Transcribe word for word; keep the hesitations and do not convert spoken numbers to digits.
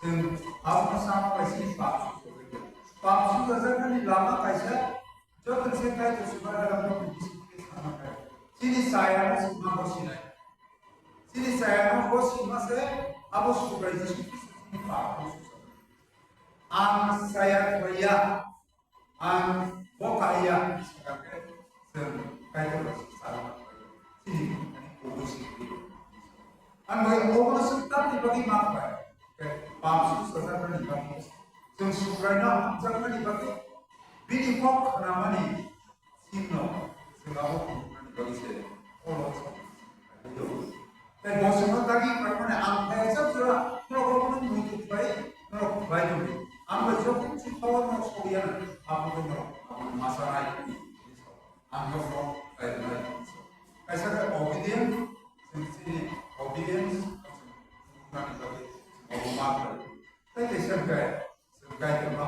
Chwng abono sama bai chini pap sujajakmani lama kaisa, joto se Kaitor se Barabara no bising khe sama khe. Chini chayano sima bo sinai. Chini chayano bo sima se abo Subrai Jisu Khristo chini pap no sujago. Ang chaya khwlaiya, ang bo kaiya, sakha khe chwng Kaitor bai se chayano chini kubui singwi. Ang bai obono chwng tamni bagwi ma khlai? Khe pap sujajakmani bagwi, chwng Subraino hamjakmani bagwi, bini kok khnamani singno chwng abo phunuknani bagwi se oro chwng phailaio. Tei bo chwngno dagi khlaimani ang khe jab jora norok obono muitu khlai, norok khlai tongdi. Ang bai jokhon chwng power no soyana, abo khe norok abono ma sanai. Ang norokno khlai rwnai. Kaisa khe obedience, chwng chini obedience, chwng phunuknani bagwi chwng obo ma khlai. Tei kaisa khe chwng Kaitorno